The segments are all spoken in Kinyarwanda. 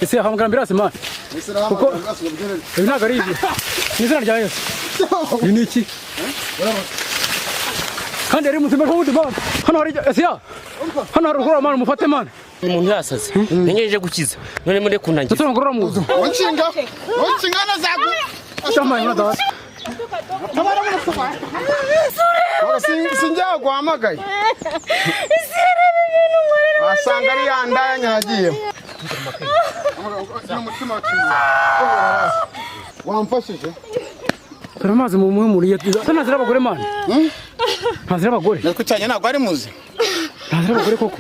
Ese hamagara ambulance man. Kuko ibi ntabwo ari ibyo. Mu izina rya Yesu. Ibi ni iki? Kandi yari muzima ejo bundi man. Hano hari ese ya. Hano hari ruhurura man, mufate man. Umuntu yasaze ntegereje gukiza none muri kunangiza. Ndetse ngorora muzu. Unshinga unshinga nazagu. Shamaye na dawasi. Sinjya guhamagaye. Wasanga ari ya ndaya nyagiyemo. Wamfashije? Dore amazi mu muhumuriye. Se ntazira abagore man. Ntazira abagore. Nakucyanye ntabwo ari muzi. Ntazira abagore koko.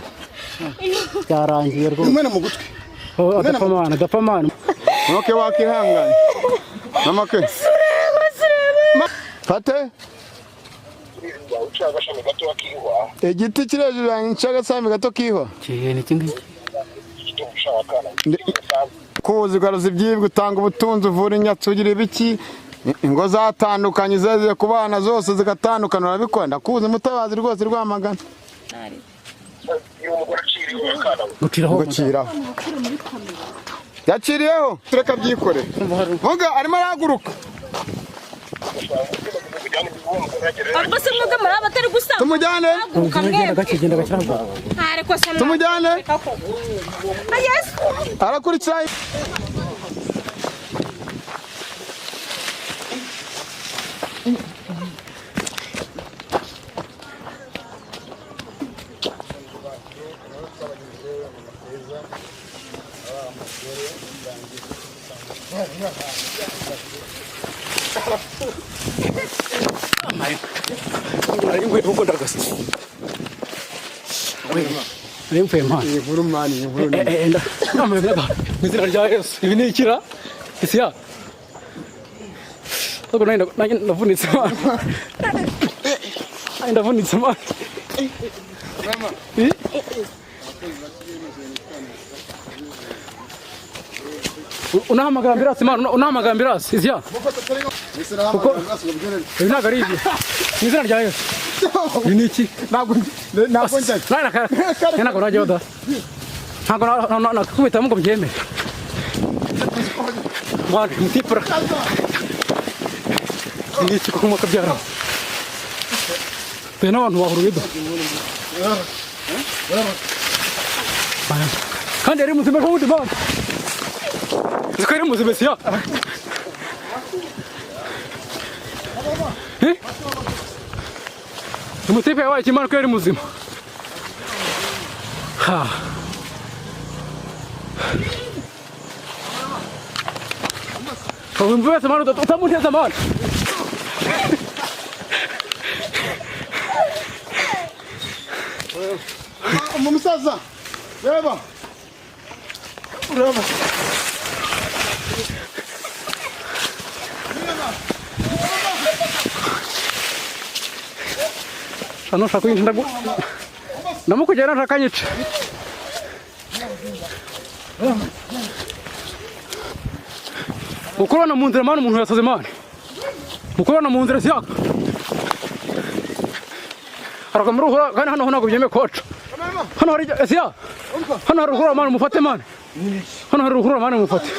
Byarangiye rwose. Umena mu gutwi. Oh, adapfa man, adapfa man. Ntuke wakihanganye. Mama ke. Fate. Igiti kiri hejuru yanjye cy'agasami gato kihwa. Kihe ni kingi? Kuzi garuza ibyibwe utanga ubutunzi uvura inyatsi ugira ibiki ingo zatandukanye zaziye ku bana zose zigatandukana urabikora ndakuzi mutabazi rwose rwamagana. Guciraho. Guciraho. Yaciriyeho tureka byikore. Vuga arimo arahaguruka. Ubwo se mwebwe muri abatari gusa. Tumujyane. Genda gake, genda gake ntabwo. Ariko se Tumujyane. Yesu. Arakurikira. Nari nkwiye kuko ndagasa. Nari mvuye man. Iyi nkuru man, iyi nkuru ni. Mu izina rya Yesu. Ibi ni ikira. Isi ya. Ntabwo nari ndavunitse man. Nari ndavunitse man. Unahamagara ambulance man, unahamagara ambulance. Isi ya. Kuko ibi ntabwo ari ibyo. Mu izina rya Yesu. Ibi ni iki? Ntabwo ntabwo njya. Ntabwo najyayo da. Ntabwo nakubitamo ngo mbyemere. Mwana mutipura. Ni iki koko mwakabyara? Dore n'abantu bahuruye da. Kandi yari muzima ejo bundi man. Uzi ko yari muzima siya? Umutipe yabaye ikimara ko yari muzima. Ha. Wese man utamunteza man. Umusaza. Reba. Reba. Hano ushaka kunyica ndagu ndamukugera nshaka nyica. Mukurana mu nzira man, umuntu yasaze man. Mukurana mu nzira siyaka. Haraka muri ruhura kandi hano ntabwo byemewe koca. Hano hari siya. Hano hari ruhura man, mufate man. Hano hari ruhura man, mufate.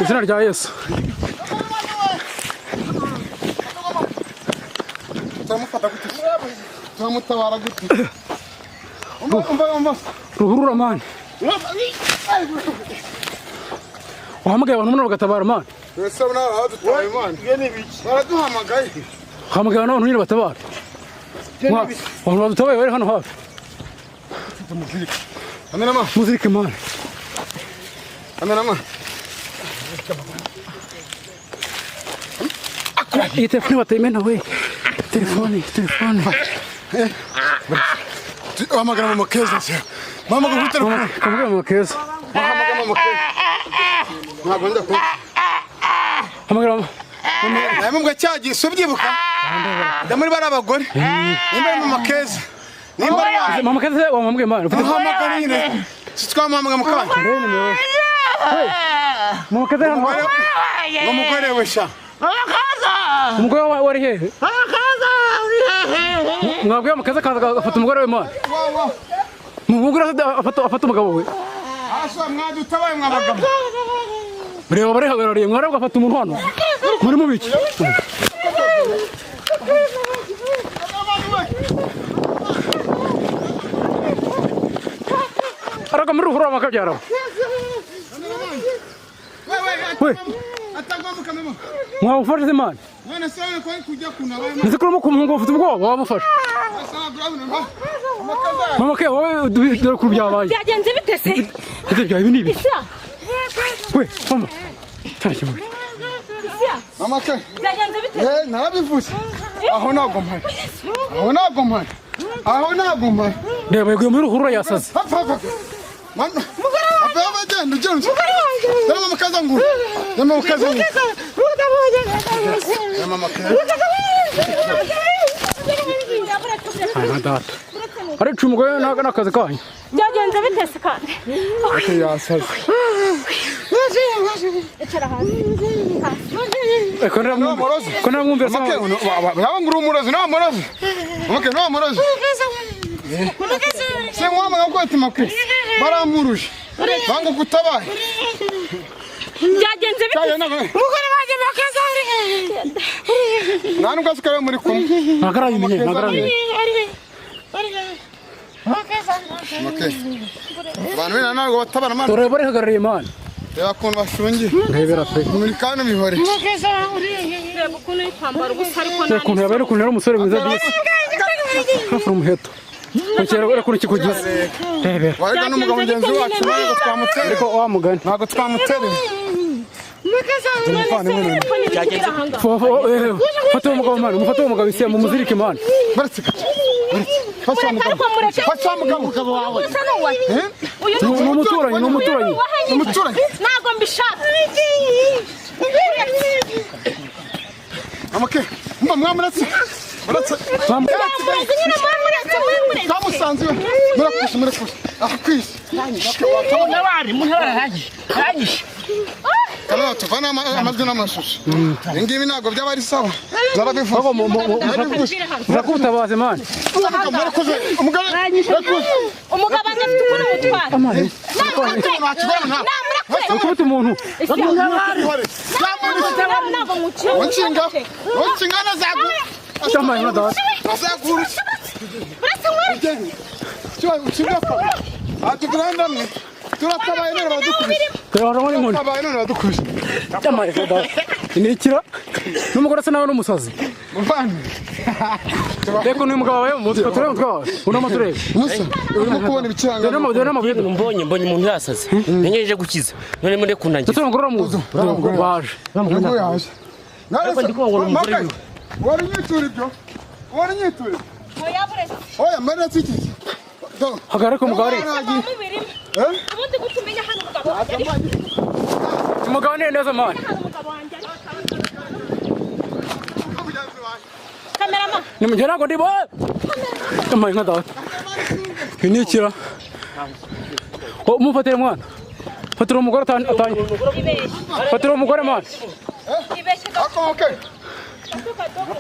Izina rya Yesu. Turamufata gute? Turamutabara gute? Umva umva. Ruhurura man. Wahamagaye abantu muno bagatabara man. Twese abona badutaye man. Baraduhamagaye. Wahamagaye abantu nyine batabara. Abantu badutabaye bari hano hafi. Kamerama. Muzirike man. Kamerama. Iyi telefone batayimena we. Telefone, telefone. Wahamagara mama Keza se. Wahamagara kuri telefone. Kamugara mama Keza. Wahamagara mama Keza. Ntabwo njya ku. Hamagara mama. Namubwa cyagiye ubyibuka. Ndamuri bari abagore. Nimba ari mama Keza. Nimba ari Mama Keza wamubwiye man. Ufite Wahamagara nyine. Si twamuhamagara mu kanya. Mama Keza hano. Ngo mugore we sha. Umugore wawe wari hehe? Mama Keza uri he? Mwabwiye mukaza akaza agafata umugore we mwana. Mumugure afata umugabo we. Aswa mwadutabaye mwabagabo. Mureba barihagarariye mwara ugafata umuntu hano. Muri mubiki. Araka muri ruhurura makabyara. We. Atagomba. Mwamufashe imana. None se ko kujya kunaba. Nzi ko urimo kumuhungu ufite ubwoba wamufashe. Mama ke wowe dore ukuntu byabaye. Byagenze bite se? Ese byawe ibi ni ibi. Isya. We mama. Tashye mwe. Isya. Mama ke. Byagenze bite? Eh, narabivuze. Aho ntabwo mpari. Aho ntabwo mpari. Aho ntabwo mpari. Reba yaguye muri ruhurura yasaze. Hapfa hapfa. Mwana. Mugore wanjye. Hapfa genda ugenda. Dore mama kaza ngo. Dore mama kaza ngo. Dore mama kaza. Nka data. Arica umugore ntago n'akazi kanyu. Byagenze bite se kandi? Ati yasaze. Icara hasi. Ko naramwumvira Mama ke, yaba nguri umurozi, nta murozi. Mama ke, nta murozi. Se mwama ngakoti make. Baramuruje. Banga kutabaye. Byagenze bite? Umugore wanjye makaza ari. Nta nubwo asikara muri kumwe. Ntagaramenye, ntagaramenye. Okay. Abantu bina ntabwo batabara mana. Dore barihagarariye mana. Reba ukuntu bashungiye. Rebera pe. Muri kano bihore. Reba ukuntu uri kwambara ubusa ariko Reba ukuntu yabaye ukuntu yari umusore mwiza disi. Hafi umuheto. Ukera ura kuri kikugize. Rebera. Warega n'umugabo mugenzi wacu ntabwo twamutere. Ariko wa mugani. Ntabwo twamutere. Fata uwo mugabo mana, mufate uwo mugabo isi mumuzirike mana. Baretse. Fata umugabo. Fata umugabo wawe. Ni umuturanyi, ni umuturanyi. Umuturanyi. Ntabwo mbishaka. Amake. Mba mwamuretse. Baretse. Twamusanze iwe. Murakushe, murakushe. Akwisi. Muntabare, muntabare arangije. Arangije. Kamera tuvana amajwi n'amashusho. Ibi ngibi ntabwo byaba ari sawa. Zarabivuze. Murakubutabaze mana. Murakoze. Umugabo. Murakoze. Umugabo wanjye afite ukuntu umutwara. Ukubita umuntu. Ntabwo nguciye. Unshinga. Unshinga nazagu. Cyamaye nka data. Nazagurutse. Unshinga ko. Atugranda mwe. Turatabaye none baradukubise. Turabona n'inkoni. Turatabaye none baradukubise. Cyamaye nka data. Ni ikira. N'umugore asa nawe n'umusazi. Muvandi. Reka uyu mugabo wawe mu mutwe turebe umutwe wawe. Unama turebe. Musa, urimo kubona ibikiranga. Dore n'amabuye. Mbonye mbonye umuntu yasaze. Ntegereje gukiza. None muri kunangiza. Ndetse umugore uramuzi. Baje. Nubwo yaje. Ariko ndi kubona umugore wiwe. Wari unyitura ibyo? Wari unyitura ibyo? Oya buretse. Oya, mbaretse iki? Hagarara ko mugabo ari. Ubundi gute umenya hano umugabo wanjye ari? Muganire neza mani. Hano umugabo wanjye ari. Kamerama. Ni mu gihe ntabwo ndi bo. Cyamaye nka data. Ibi ni ikira. Umufatire mwana. Fatira umugore atanye. Fatira umugore mwana. Ibeshye Okay.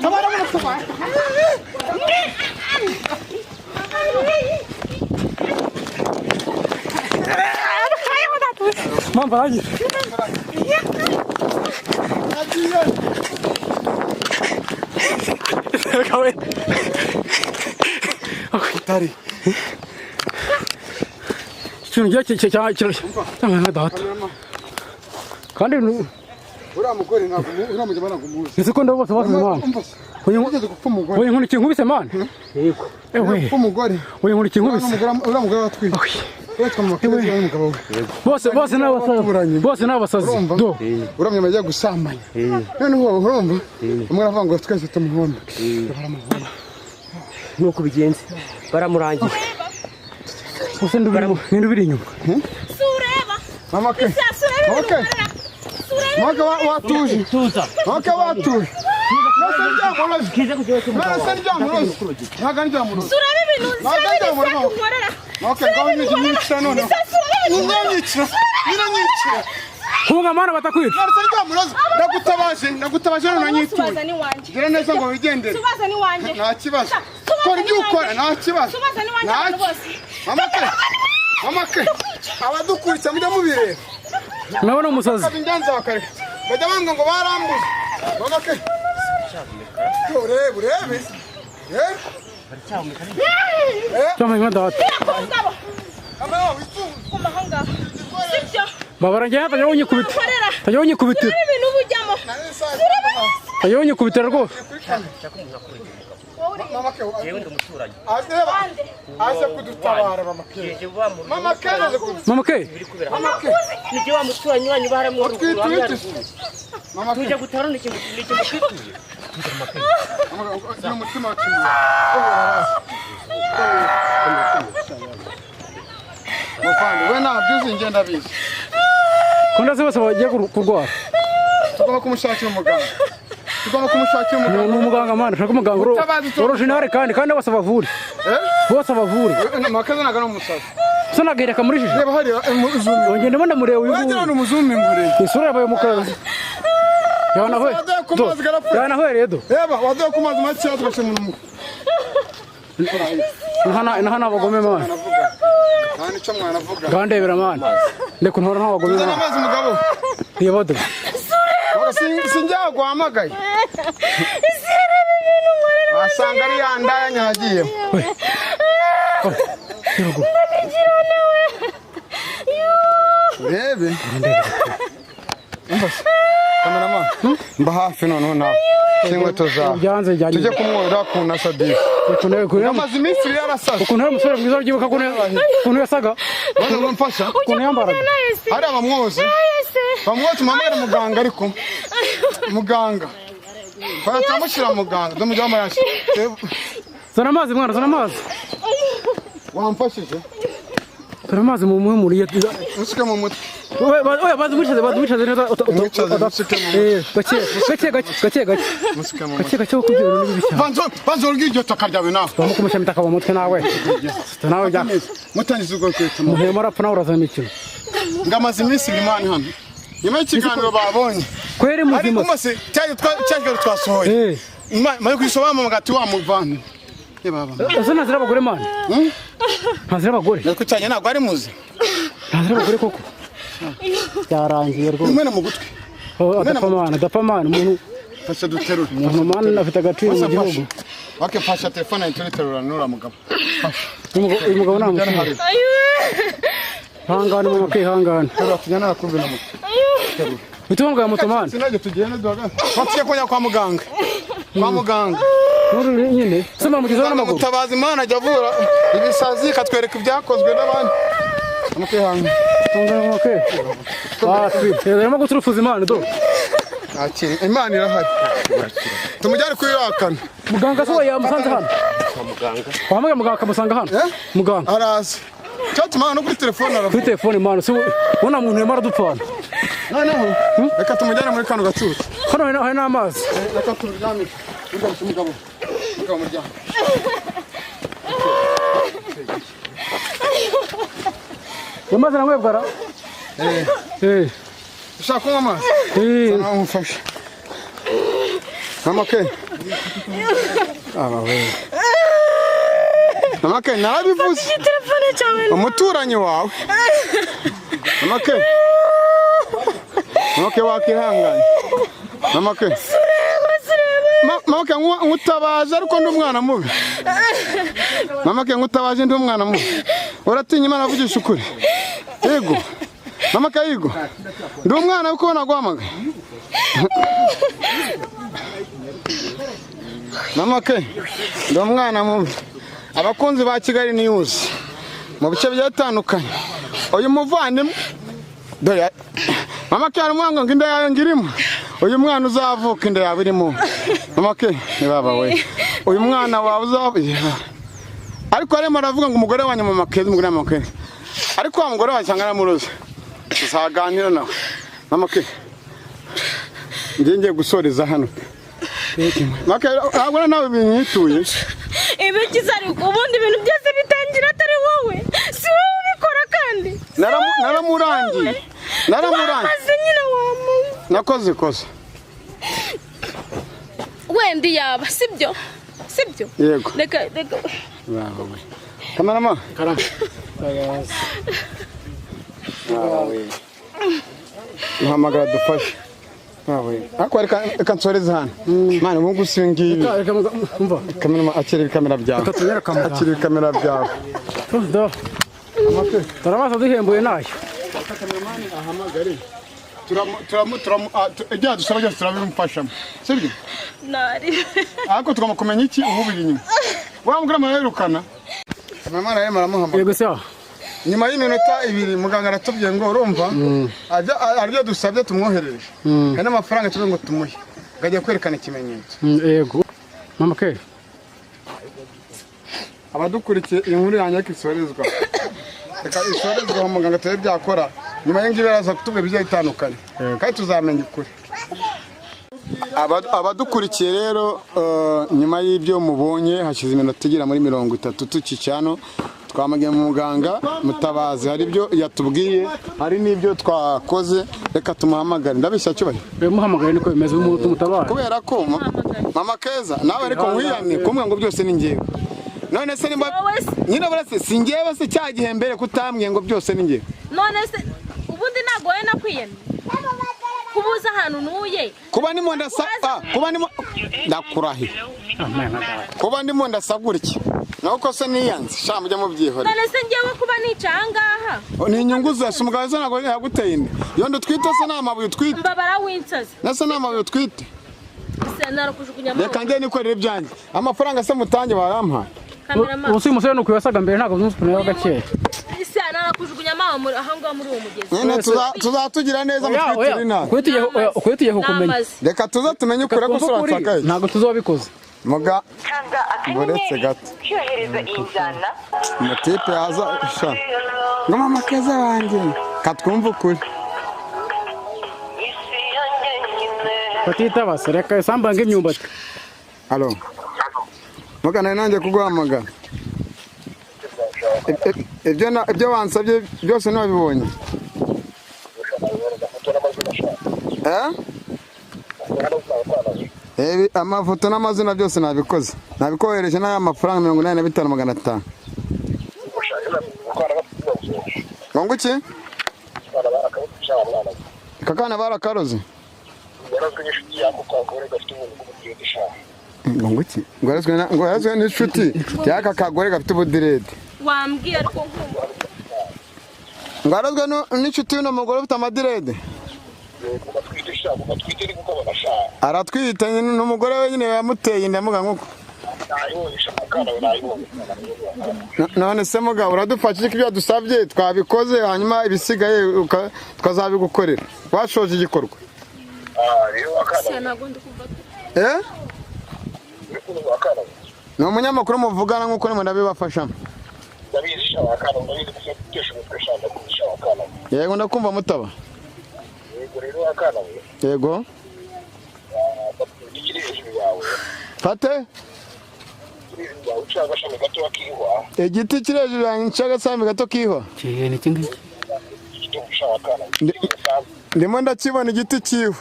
Tabara mwana. Mama barangije. Kawe. Tari. Ikintu giye cyamaye nka data. Kandi Uriya mugore ntabwo uriya mugabo ntabwo muzi. nzi ko ndabo bose basize mwana. Wigeze gupfa umugore. Oya inkoni inkubise mwana. Yego. Ewe. Gupfa umugore. Oya inkoni inkubise. Uriya mugore aratwite. Uretwa mu makuru y'umugabo we. Bose bose n'abasazi. Bose n'abasazi. Do. Uriya mugabo agiye gusambanya. Noneho urumva umwe aravuga ngo twese tumuhombe. Baramuhomba. Nuko bigenze. Baramurangiye. Bose ndubiri inyuma. Sureba. Mama ke. Sureba. Okay. Mama watuje. Tuza. Mama watuje. Nase ndyamurozi. Ntago ndyamurozi. Sureba ibintu. Ntago ndyamurozi. Nkorera. Okay, ngaho nyicira noneho. Nyine nyicira. Nyine nyicira. Hunga mana batakwica. Narutse ryamuroza. Ndagutabaje, ndagutabaje none nyituye. Subaza ni wanjye. Gira neza ngo wigendere. Subaza ni wanjye. Nta kibazo. Subaza Kora ni ibyo ukora, wanjye. nta kibazo. Subaza ni wanjye abantu bose. Mama ke. Mama ke. Abadukurikiye mujya mubireba. Nabona umusazi. Ingenzi bakareka. Bajya banga ngo barambuze. Mama ke. Urebe, urebe. Eh? Cyangwa inka data. Umugabo Mama yawe itunze. guma aho ngaho. Sibyo? Babara njye hatajya unyikubita. Nkorera. Tajya unyikubitira. Urebe ibintu uba ujyamo. Tajya unyikubitira rwose. Mama ke. Yewe ndi umuturanyi. Aze aze kudutabara mama ke. Jeje wa mu Mama ke aze kudutabara. Mama ke. biri kubera. Mama ke. Nije wa muturanyi wanyu baramwo ruguru hamwe Twitwite. haruguru. Mama ke. Tuje gutara n'ikintu n'ikintu kwituye. Ni umutima wacu. Muvandi, we ntabyo uzi njye ndabizi. Ko ndazi bose bagiye kurwara. Tugomba kumushakira umuganga. Tugomba kumushakira Ni umuganga. umuganga mana, shaka umuganga original kandi bose bavure. Bose bavure. Makaza ntabwo ari umusazi. So nagahereka muri jiji. Reba hariya umuzungu. Wongeye ndimo ndamureba uyu Wagira nguyu. ni umuzungu ngure. Isura yabaye umukara. Yanawe. Waduye ku mazi garapfa. Yanahwereye do. Reba waduye ku mazi make tugashyira mu muka. Nahana abagome mana. Nta nicyo mwanavuga. Ngandebera mana. Ndeko ntora ntabagome Tuzana mana. amazi mugabo. Reba do. Sinjya guhamagaye. Wasanga ari ya ndaya nyagiyemo. Urebe. Kamerama, mba hafi noneho nawe. Inkweto zawe. Byanze njyanye. Tujye kumwora ku nasadisi. Ukuntu Amaze iminsi ibiri yarasaze. ukuntu ari umusore mwiza uryibuka ukuntu yasaga, Maze ngo mfasha. ukuntu yambaraga. Hari abamwoze. Bamwoze muhamagare muganga ariko. Muganga. Turamushyira muganga. Ndamujya amaraso. Zana amazi mwana, zana amazi. Wamfashije. Zana amazi mu muhumuriye. Nsuke mu mutwe. Oya bazi mwicaze, bazi mwicaze neza. Mwicaze, musuke mu mutwe. Gake gake gake gake gake. Musuke mu Gake mutwe. gake kuko ibyo bintu ni bibi cyane. Banzo banzo urw'iryo taka ryawe nawe. Bamukumusha imitaka mu mutwe nawe. Nawe bya. Mutangiza ubwo kwetu. Muhema arapfa nawe urazana imikino. Ngamaze iminsi ibiri mani hano. Nyuma y'ikiganiro babonye. Kweri Ariko muzima. mose cyaje twasohoye. Eh. Maze kwisoma mama gati wa muvana. Ye baba. Ese ntazira abagore mani? Ntazira abagore. Nakucyanye ntabwo ari muzi. Ntazira abagore koko. Byarangiye rwose. Umena mu gutwi. Oh, adapfa mani, adapfa mani. Umuntu Fasha duterure. umuntu mani afite agaciro mu gihugu. Wake fasha telefone yanjye turiterura nura mugabo. Uyu mugabo nta mushinga. Ihangane mama kwihangana. Terura tujyana nakumve na moto. Bituma bwa moto mani. Sinajye tugende duhaga. Batiye kujya kwa muganga. Kwa muganga. Nuru nyine. Sema mugezeho n'amaguru. Mutabazi Imana ajya avura ibisazi ikatwereka ibyakozwe n'abandi. Mukihanga. Ihangane mama kwe. Hafi. Yarimo guturufuza Imana do. Akiri Imana irahari. Tumujyane kuyirakana. Muganga se we yamusanze hano. Kwa muganga. Wahamagaye muganga akamusanga hano. Eh? Muganga. Araza. Cyatuma no kuri telefone aravuga. Kuri telefone mani si ubona muntu yarimo aradupfana. Noneho reka tumujyane muri kano gatuza. Hano hari n'amazi. Reka turyamire. Mugabo mugabo. Mugabo muryame. Yamaze nanywebwa ra? Eh. Eh. Ushaka kunywa amazi? Eh. Nawe umfashe. Mama ke. Aba we. Mama ke narabivuze. Telefone cyawe. Umuturanyi wawe. Mama ke. Mama ke wakihanganye. Mama ke. Mama ke nkutabaje ariko ndi umwana mubi. Mama ke nkutabaje ndi umwana mubi. Uratinya Imana avugisha ukuri. Yego. Mama ke yego. Ndi umwana kuko naguhamagaye. Mama ke ndi umwana mubi. Abakunzi ba Kigali News mu bice byatandukanye. Uyu muvandimwe dore mama ke aramwanga ngo inda yawe ngirimo. Uyu mwana uzavuka inda yawe irimo. Mama ke ni baba we. Uyu mwana wawe uzavuka. Ariko arimo aravuga ngo umugore wanyu mama ke umugore mama ke. Ariko wa mugore wanyu cyangwa aramuroze. Tuzaganira nawe. Mama ke. Ngiye ngiye gusoreza hano. Mama ke ntabwo nawe binyituye. Ibikiza ariko ubundi ibintu byose bitangira atari wowe. Si wowe ubikora kandi. Naramurangiye. Naramurangiye. Wamaze nyine, wamaze. Nakoze ikosa. Wenda yaba sibyo, sibyo. Yego. Reka, reka. Wawe. Kamarama. Karame. Wawe. Muhamagara dufashe. Wawe. Ariko reka nsoreze hano. Mwana, ubu ngubu si ngibi. Reka umva. Kamerama, akira ibikamera byawe. Reka tunyere kamera. Akira ibikamera byawe. Do. Dore amaso duhembuye nayo. Kameramani ahamagare. Turamu turamu turamu ibyo dusaba byose turabimufashamo. Sibyo? Nari. Ariko tugomba kumenya iki ububiri inyuma. Wa mugore murayirukana. Kameramani arimo aramuhamagara. Yego se. Nyuma y'iminota 2 muganga aratubwiye ngo urumva aribyo dusabye tumwoherereje, hari n'amafaranga tuvuge ngo tumuhe ngo ajya kwerekana ikimenyetso. Yego. Mama ke. Abadukurikiye, iyi nkuru yanjye ariko isorezwa, reka isorezwa aho muganga turebe byakora. Nyuma y'ingibi araza kutubwira ibigiye bitandukanye kandi tuzamenya ukuri. Abadukurikiye rero, nyuma y'ibyo mubonye, hashize iminota igera muri 30 tukicano twamagiye mu muganga Mutabazi. Hari ibyo yatubwiye, hari n'ibyo twakoze. Reka tumuhamagare. Ndabeshya, Cyubahiro? Muhamagare, niko bimeze, umuntu tumutabara. Kubera ko mama Keza nawe ariko nkwiyamye kumwe ngo byose ni njyewe. None se nimba Wowe se? nyine buretse si njyewe se, cya gihe mbere kutambwiye ngo byose ni njyewe? None se ubundi ntabwo wowe nakwiyemye kuba uzi ahantu ntuye? Kuba ndimo ndasa, kuba ndimo ndakurahiye, kuba ndimo ndasa gutya nuko se niyanze sha, mujya mubyihorera. None se ngewe kuba nicaye ahangaha? Ni inyungu zose. Umugabo se ntabwo yaguteye inda? Iyo ndutwite se ni amabuye utwite? Mbabara w'insazi. Nase ni amabuye utwite? Se narakujugunya. Reka njye nikorere ibyanjye. Amafaranga se mutange barampaye. Kameramani. Ubu si umusore nuko yasaga mbere, ntabwo uzi ukuntu yabaga akeye. Se narakujugunya amazi ahangaha muri uwo mugezi. Nyine tuzatugira neza Oya, oya, mutwitire inaha. ukuri tugiye, oya, ukuri tugiye kukumenya. N'amazi. Reka tuze tumenye ukuri ko Twumva ukuri, uratsakaye. ntabwo tuzabikoze. Muga Kanda Buretse akanyenyeri gato. ukohereza iyi njyana. Umutipe yaza sha ngo mama Keza wanjye, katwumva ukuri. Isi yanjye nyine. Batitaba se, reka isambange imyumbati. Alo muga, nari nanjye kuguhamagara. Ibyo wansabye byose ntiwabibonye? Eh? Amafoto n'amazina byose nabikoze, nabikohereje n'aya mafaranga 85,500. Ngo iki aka kana barakaroze? Ngo iki? Ngo yarazwe n'inshuti y'aka kagore gafite ubudirede. Wambwiye ariko nkumva. Ngo yarazwe n'inshuti y'uno mugore ufite amadirede, aratwite nyine n'umugore we nyine yamuteye inda muga nkuko. None se mugabo, uradufasha iki? Ibyo dusabye twabikoze, hanyuma ibisigaye tukazabigukorera washoje igikorwa. Se ntabwo ndi kumva. Eh, ni umunyamakuru muvugana nk'uko nimwe ndabibafashamo. Yego, ndakumva mutaba. Yego, fate igiti kiri hejuru yanjye nca agasambi gato kihwa. Kihe ni iki ngiki? Ndimo ndakibona igiti kiwe.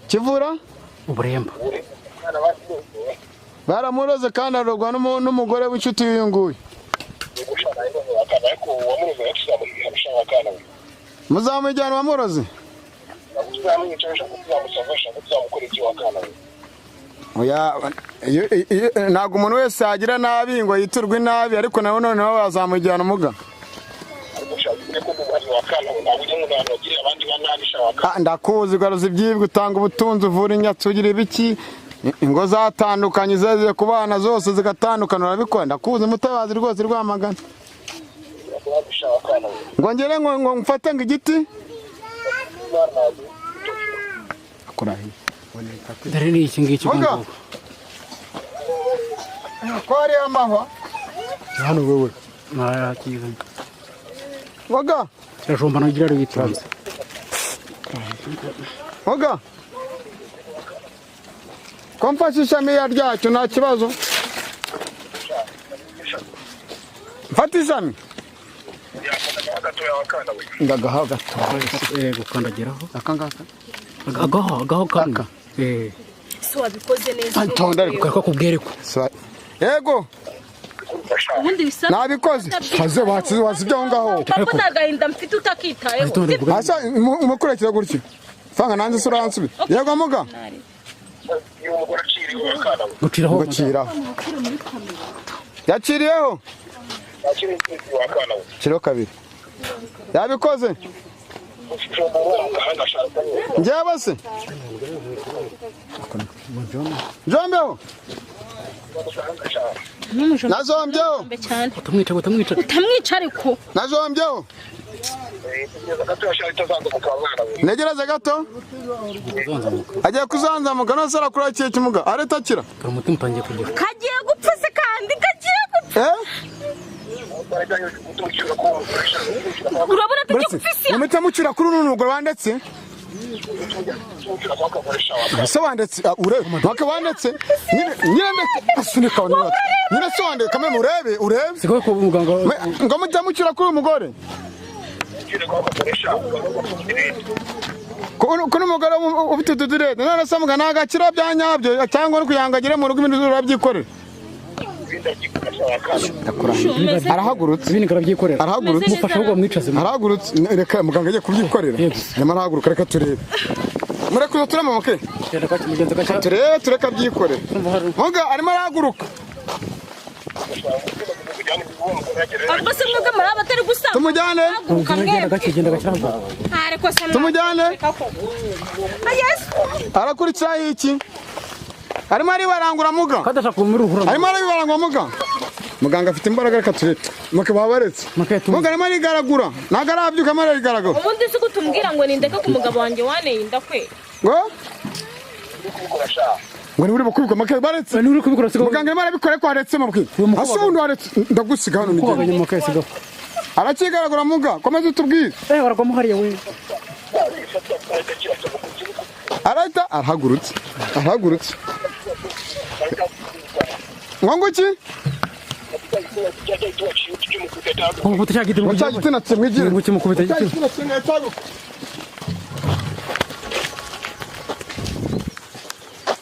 Kivura Uburemba. Baramuroze kandi arogwa n'umugore w'inshuti y'uyu nguyu. Muzamujyana uwamuroze? Oya, ntabwo umuntu wese yagira nabi ngo yiturwe inabi, ariko nawe noneho bazamujyana umuga. Ndakuzi, ugaruza ibyibwe, utanga ubutunzi, uvura inyatsi, ugira ibiki, ingo zatandukanye zaziye ku bana zose zigatandukana, urabikora. Ndakuzi Mutabazi rwose, Rwamagana. Ngo ngere ngo mfate ngo igiti. Akurahiye. Dore ni iki ngiki Muga. ubwo? Ko hariyo amahwa Hano wewe. Narakize. Muga. Kirajomba nagira witonze. Muga, ko mfashe ishami ryacyo, nta kibazo? Mfate ishami. Ndagaha gato. Gukandagiraho. Aka ngaka. Agaho kamwe. Si wabikoze neza. Antonda ariko. Ko kubwereko. Yego. Ubundi bisa Nabikoze. Haze watsize wasibye aho ngaho. Papa, nta gahinda mfite utakitayeho. Asa umukurikira gutyo. Fanga nanze sura yansubi. Yego muga. Guciraho. Guciraho. Yaciriyeho. Kiro kabiri. Yabikoze. Njyewe se. Njombeho. Nazombyeho. Cyane. Utamwica, utamwica. Utamwica ariko. Nazombyeho. Negereze gato. Agiye kuzanzamuka none se arakura ikihe kimuga aretakira. Umutima utangiye kujya. Kagiye gupfa se kandi kagiye gupfa. Urabona ko gupfa isi. Umutima mucira kuri uru rugo wandetse. Se wandetse urebe wake wandetse nyine nyine asunika wandetse nyine se wandetse kamwe urebe urebe. Siko ko muganga ngo mujya mucira kuri umugore. Kuno umugore ufite utudirede none se mugana agakira bya nyabyo cyangwa uri kuyangagire mu rugo ibintu urabyikorera. Arahagurutse. Ibintu arabyikorera. Arahagurutse. Mufasha ahubwo mwicaze. Arahagurutse. Reka muganga agiye kubyikorera. Nyamara arahaguruka reka turebe. Murekuza turamamuke. Turebe tureka abyikorera. Muga arimo arahaguruka. Ubwo se mwebwe muri abatari gusa. Tumujyane. Genda gake, genda gake. Ariko se Tumujyane. Arakurikiraho iki? Arimo aribarangura muga. Kadashaka kumuruhura. Arimo aribarangura muga. Muganga afite imbaraga reka turebe. Muke babaretse. Muga arimo arigaragura. Ntago arabyuka arimo arigaragura. Ubundi se kutumbwira ngo nindeke ku mugabo wanjye waneye inda kwe. Ngo? Ngo ni uri bukubikwa make baretse. Ni uri kubikora sigo. Muganga arimo arabikora ko aretse mabwi. Ase undi aretse ndagusiga hano nigende. Muke sigo. Arakigaragura muga. Komeza utubwire. Baragwamo hariya we. Arahita arahagurutse. Arahagurutse. Ngo nguki? Ngo cya giti Ngo cya giti natse mwigire. Ngo kimukubita Cya giti natse mwigire.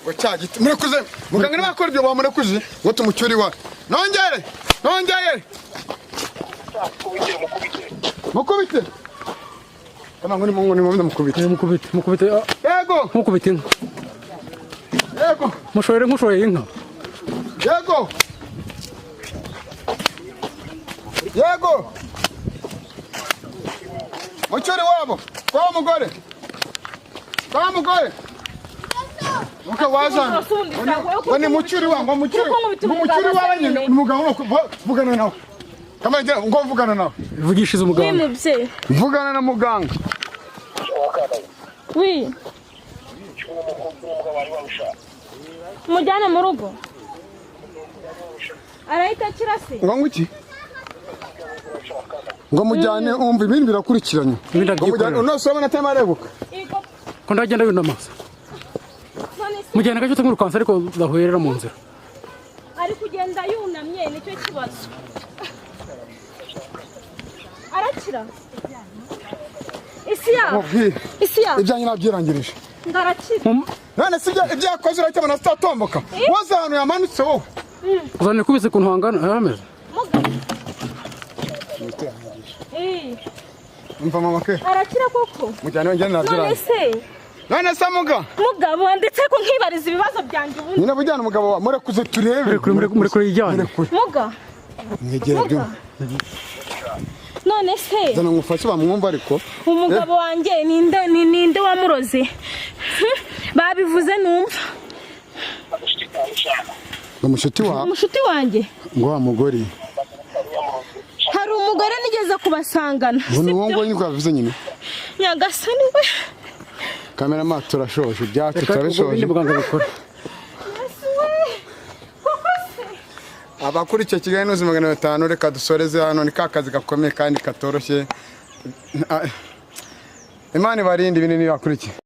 Ngo cya giti murekuze. Muganga niba akora ibyo bamurekuje ngo tumucyure iwawe. Nongere. Nongere. Mukubite. Kama ngo ni ngo ni mukubite. Mukubite, mukubite. Yego. Mukubite inka. Yego. Mushorere nkushoreye inka. Yego. Yego. Mucyure wabo. Kwa mugore. Kwa mugore. Muka wazana. Ngo ni mucyure wangu, mucyure. Mucyure wawe nyine umugabo vugana nawe. Kama ngira ngo mvugana nawe. Vugishize umuganga. Wi mubyeyi. Mvugana na muganga. Wi. Mujyane mu rugo. Arahita akira se? Ngo nguki? Ngo mujyane umva ibintu birakurikiranye. Ngo mujyane unose urabona atema arebuka. Ko ndagenda yunama. Mujyane gace utamwirukansa ariko udahwerera mu nzira. Ari kugenda yunamye nicyo kibazo. Arakira. Isi ya. Isi ya. Ibyanyu nabyirangirije. Ngarakira. None si ibyo yakoze uracyabona atatomboka. Woze ahantu yamanutse wowe. Uzane kubise kuntu hangana arameze. Muga. Umva mama ke. Arakira koko. Mujyane njye nabyirangirije. None None se muga. Mugabo ndetse ko nkibariza ibibazo byanjye ubundi. Nyine bujyana umugabo wa murekuze turebe. Murekure yijyane. Muga. Mwegera byo. None se. Zana ngufashe bamwumva ariko. Umugabo wanjye ninde ninde wamuroze? Babivuze numva. Ngo mushuti wa? Mushuti wanjye. Ngo wa mugore. Hari umugore nigeze kubasangana. Ngo ni wowe ngo niko nyine. Nyagasani we. Kamera turashoje ibyacu turabishoje. Abakurikiye Kigali News 500 reka dusoreze hano ni kakazi gakomeye kandi katoroshye. Imana ibarinde ibintu nibakurikiye.